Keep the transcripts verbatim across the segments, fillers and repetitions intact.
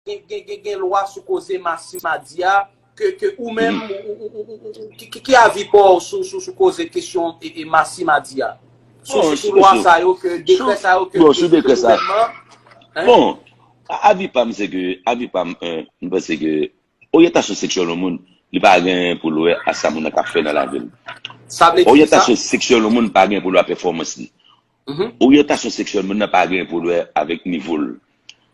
gen, gen, gen, gen lwa sou koze Masi Madi a, ke, ke ou menm, ou, ou, ou, ou, ou, ki, ki, ki avi pa w sou, sou, sou koze kesyon e, e Masi Madi a? Sou, sou, sou lwa sa yo, ke dekrè sa yo, ke, bon, sou dekrè sa. Gouvènman, hein? Bon, a- avi pa m, se ke, avi pa m, euh, m panse ke oryantasyon seksyèl yon moun, li pa gen pou l wè a sa moun nan ka fè nan lavi l. Sa vle di ki sa? Oryantasyon seksyèl yon moun pa gen pou l wè a pèfòmans li. Mhm. Oryantasyon seksyèl moun nan pa gen pou l wè avèk nivo l.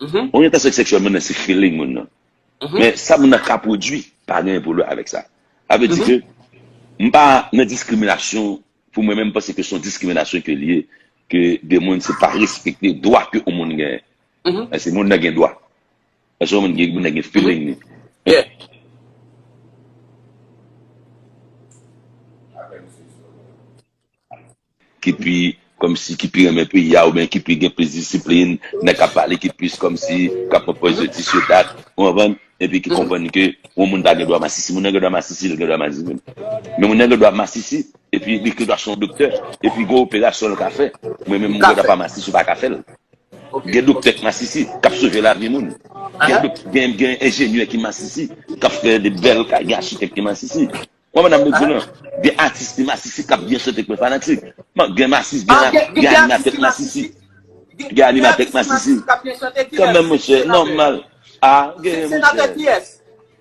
Mhm. Oryantasyon seksyèl moun nan se feeling moun nan. Mhm. Men sa moun nan ka pwodui pa gen pou l wè avèk sa. Sa vle di ke m pa nan diskriminasyon, pou mwen menm, m panse ke se yon diskriminasyon ke l ye, ke de moun se pa respekte dwa ke yon moun genyen. Mhm. Paske moun nan gen dwa. Paske yon moun gen, moun nan gen feeling li. Yeah. Ki pi, kòmsi, ki pi renmen peyi a, oubyen ki pi gen plis disiplin, nèg k ap pale ki plis kòmsi, k ap pran pòz yo dis yo dat, ou konprann? Epi ki konprann ke yon moun pa gen dwa masisi, moun nan gen dwa masisi, li gen dwa masisi. Men moun nan gen dwa masisi, epi li gen dwa se yon doktè, epi gen operasyon l ka fè. Mwen menm, mwen gen dwa pa masisi, ou pa ka fè l. Gen doktè k masisi, k ap sove lavi moun. Gen, gen, gen enjenyè ki masisi, k ap fè de bèl kay, gen achitèk ki masisi. Ou konprann sa m vle di w lan? Gen atis ki masisi k ap byen chante k mwen fanatik. Gen masis, gen animatè k masisi. Gen animatè k masisi. Kanmenm, monchè, nòmal. A, gen, monchè.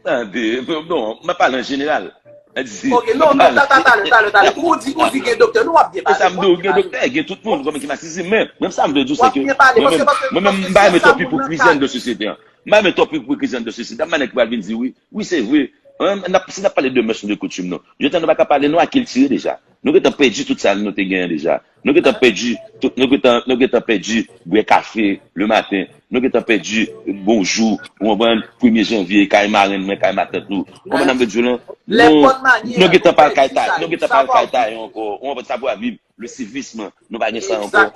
Tande, non, m ap pale an jeneral. Ok, non, non, talè, talè, talè. Ou di, ou di gen doktè, nou w ap byen pale. E sa m di w, gen doktè, gen tout moun, kòm ki masisi, men, menm sa m vle di w, se ke mwen menm, mwen menm, m pa renmen twòp ipokrizi anndan sosyete an. M pa renmen twòp ipokrizi anndan sosyete an. M pa nèg ki pral vin di, wi, wi, se vre. Hein, n ap, si n ap pale de mœurs, de coutume, non. Jodi a, nou pa ka pale, nou akiltire deja. Nou gentan pèdi tout sa nou te genyen deja. Nou gentan pèdi, tout, nou gentan, nou gentan pèdi bwè kafe le maten. Nou gentan pèdi bonjou, ou konprann, premye janvye, kay marenn mwen, kay matant ou. Ou konprann sa m vle di w lan? Nou, nou gentan pa al kay Tayon, nou gentan pa al kay Tayon ankò. Ou konprann sa pou a viv? Le civisme, nou pa gen sa ankò.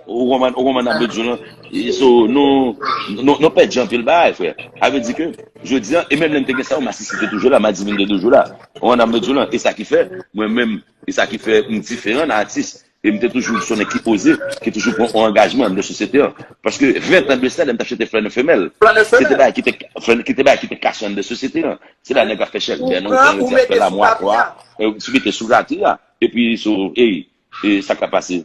Ou konprann, ou konprann sa m vle di w lan? E so, nou, nou, nou pèdi anpil bagay, frè. Sa vle di ke, jodi a, e menm lè n te gen sa yo, masisi te toujou la, madivin te toujou la. Ou konprann sa m vle di w lan? E sa ki fè, mwen menm, e sa ki fè m diferan nan atis. E m te toujou se yon nèg ki poze, ki toujou pran yon angajman nan sosyete an. Paske ven tan de sa, lè m t ap chante Flannè Femèl, se te bagay ki te, ki te bagay ki te kache anndan sosyete an. Se la nèg ap fè chèlbè nan wout lan, yo di ap fè lamwatwa, sou mete sou lati a. Epi, so, ey, e sa k ap pase?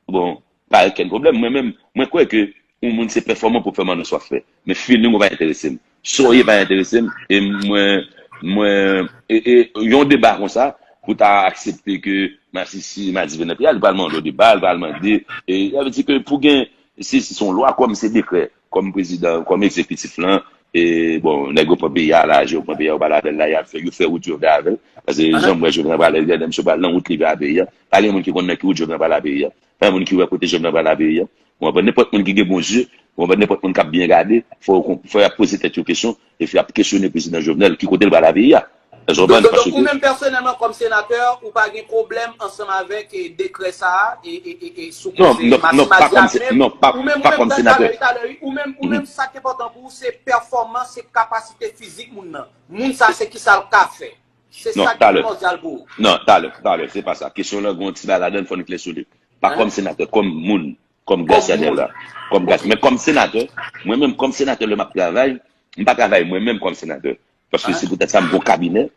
Bon, pa okenn pwoblèm. Mwen menm, mwen kwè ke yon moun se pèfòman pou fè mwen nan sa w ap fè. Men feeling ou pa enterese m. Sa w ye pa enterese m. E mwen, mwen, e, e, yon deba konsa, pou ta aksepte ke masisi, madivin nan peyi a, li pral mande yon deba, li pral mande, e, sa vle di ke pou gen, si, si se yon lwa, kòm se dekrè, kòm prezidan, kòm egzekitif lan, e, bon, nèg yo pran peyi a, lajan yo pran peyi a, yo pale avè l la, y ap fè, yo fè wout yo vle avè l. Paske jan m wè Jovenel pale, gade misye pral nan wout li vle a peyi a. Pa gen moun ki konn nan ki wout Jovenel pral a peyi a. Pa gen moun ki wè kote Jovenel pral a peyi a. Ou konprann? Nenpòt moun ki gen bon zye, ou konprann? Nenpòt moun k ap byen gade, fò yo konp-, fò y ap poze tèt yo kesyon, e fò y ap kesyone prezidan Jovenel, ki kote l pral a peyi a. Èske w konprann? Donk, donk, ou menm pèsonèlman, kòm senatè, ou pa gen pwoblèm ansanm avèk, e, dekrè sa a, e, e, e, e sou koze Masi Madi a menm? Non, non, pa kòm se-, non, pa, ou menm, pa kòm senatè. Talè, talè, wi, ou menm, ou menm, sa k enpòtan pou ou, se pèfòmans, se kapasite fizik moun nan. Moun sa, se kisa l ka fè. Se sa ki primòdyal pou ou. Non, talè, talè, se pa sa. Kesyon lan gen yon ti bagay ladan l, fò n klè sou li. Pa kòm senatè, kòm moun, kòm Gracia Della, kòm Gracia. Men kòm senatè, mwen menm kòm senatè, lè m ap travay, m pa travay mwen menm kòm senatè. Paske se poutèt sa m gon kabinè,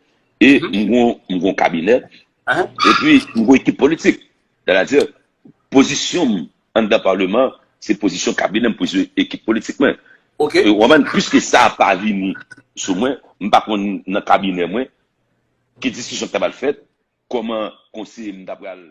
e m gon, m gon kabinè, epi m gon ekip politik. Sètadi, pozisyon m anndan paleman, se pozisyon kabinè m, pozisyon ekip politik mwen. Ok. E, ou konprann, piske sa pa vini sou mwen, m pa konn nan kabinè mwen, ki diskisyon k ta pral fèt, kòman konseye m ta pral